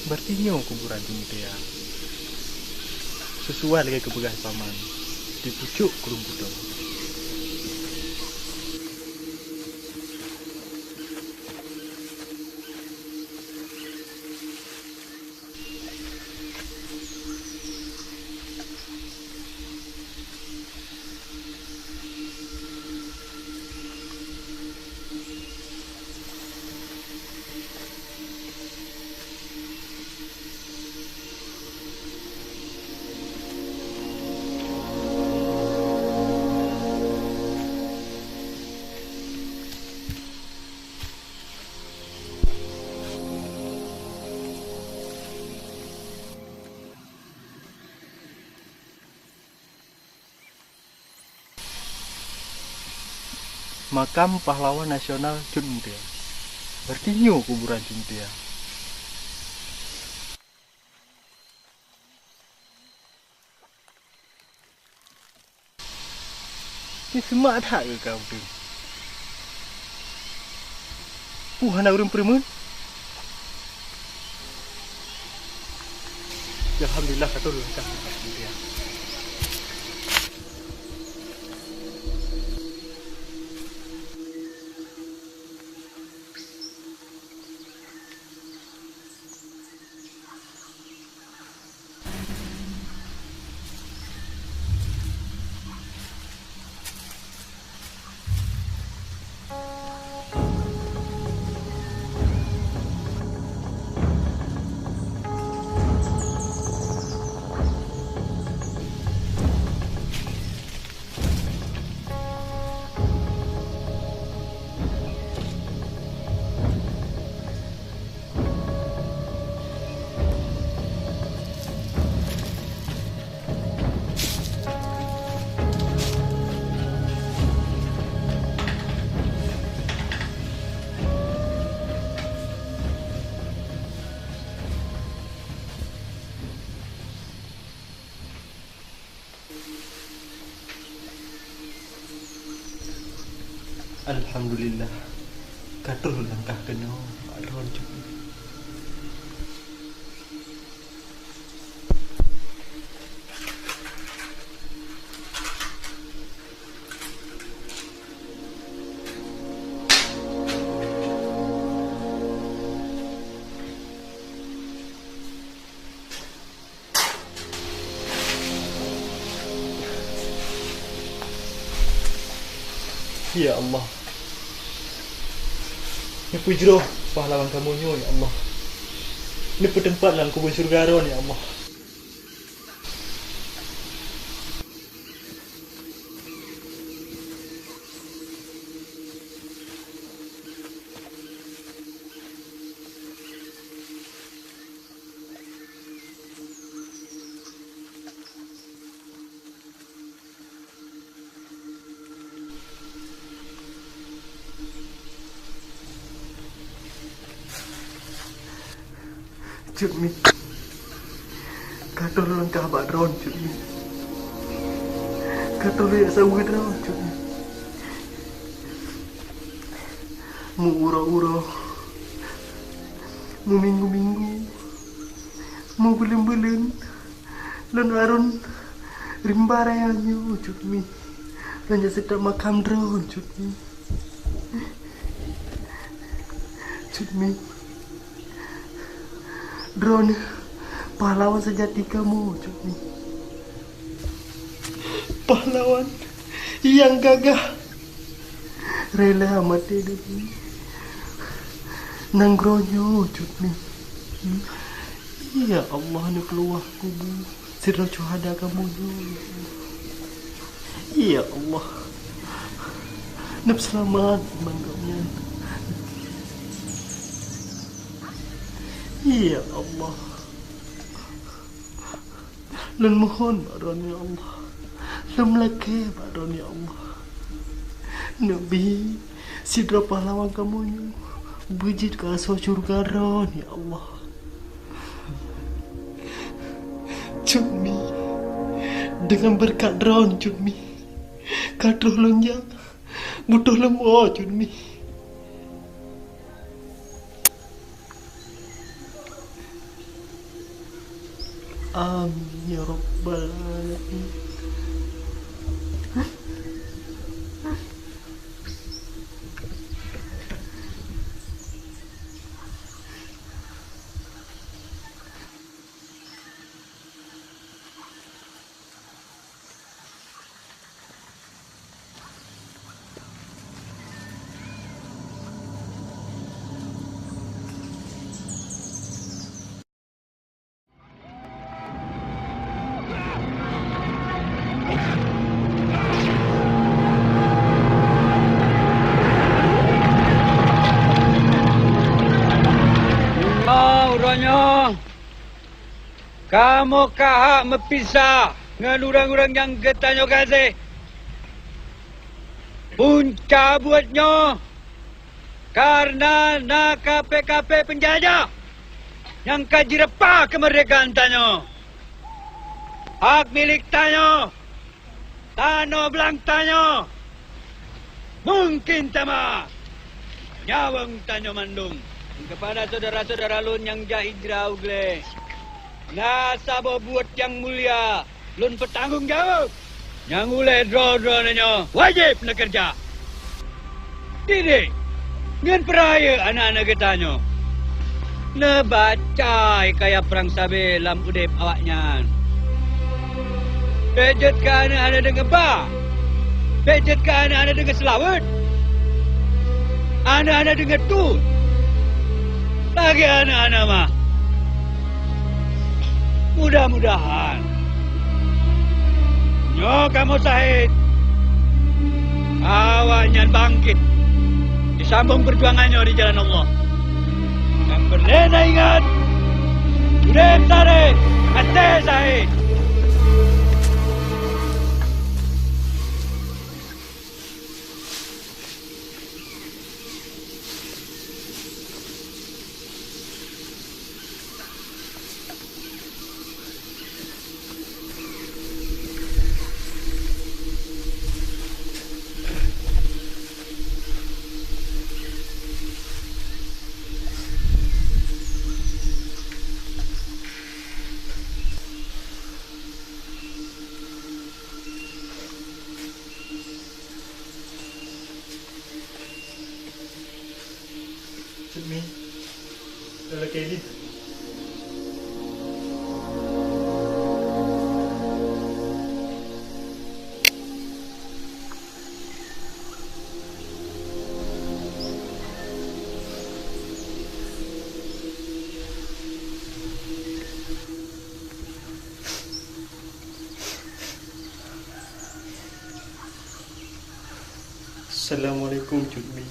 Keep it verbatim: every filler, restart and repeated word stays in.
Berarti nyoe kuburan Cut Meutia. Sisuai lagée geupeugah Paman, di pucôk krueng butông. Makam Pahlawan Nasional Cut Meutia. Berarti nyoe kuburan Cut Meutia. Nyoe seumah that keu kah udeueng. Peue hana ureuëng peureumeun? Alhamdulillah, ka troh lôn kah. Alhamdulillah, ka troh lôn kah keunoe bak droeneuh. Ya Allah, neupeujroh pahlawan kamoe nyoe, ya Allah. Neupeuteumpat lam kubu syeuruga droeneuh, ya Allah. Cut Mi, ka troh lôn kah bak droeneuh, Cut Mi. Ka troh lôn jak saweue droeneuh, Cut Mi. Meu-uroe-uroe, meuminggu-minggu, meubuleuen-buleuen, lôn arôn rimba raya nyoe, Cut Mi. Lôn jak seutôt makam droeneuh, Cut Mi. Cut Mi, droeneuh pahlawan seujati kamoe, Cut Mi. Pahlawan nyang gagah, rela maté demi nanggroe nyoe, Cut Mi. Ya Allah, neupeuluwah kubu sidroe syuhada kamoe nyoe, ya Allah. Ya Allah, neupeuseulamat iman gobnyan. Ya Allah, lôn mohon bak droeneuh, ya Allah. Lôn meulakée bak droeneuh, ya Allah. Neubi sidroe pahlawan kamoe nyoe beujeuet keu asoe syeuruga droeneuh, ya Allah. Cut Mi, deungon beureukat droeneuh, Cut Mi, ka troh lôn jak butôh lom woe, Cut Mi. Amin ya rabbal alamin. Nyoe uroe nyoe, kamoe ka hak meupisah ngon ureuëng-ureuëng nyang geutanyoe gaséh. Punca buet nyoe kareuna na kafé-kafé peunjajah nyang ka jireupah keumeurdekaan tanyoe. Hak milék tanyoe, tanoh blang tanyoe, mungken teuma nyawöng tanyoe mandum. Keupada syedara-syedara lôn nyang jak hijrah u glé, na saboh buet nyang mulia lôn peutanggong jaweueb. Nyang ulée droe-droeneuh nyoe wajéb neukeureuja. Didik ngon peurayeuk aneuëk-aneuëk geutanyoe, neubaca hikayat prang sabe lam udeb awaknyan. Bék jeuet keu aneuëk-aneuëk deungon ba, bék jeuet keu aneuëk-aneuëk deungon seulaweuet, aneuëk-aneuëk deungon tut, lagée aneuëk-aneuëk ma. Mudah-mudahan nyoe kamoe syahid, awaknyan bangkét jisambong peujuangan nyoe di jalan Allah. Dan peureulée na ingat, udeb saréh até syahid. Cut Mi, lakée jih. Assalamualaikum, Cut Mi.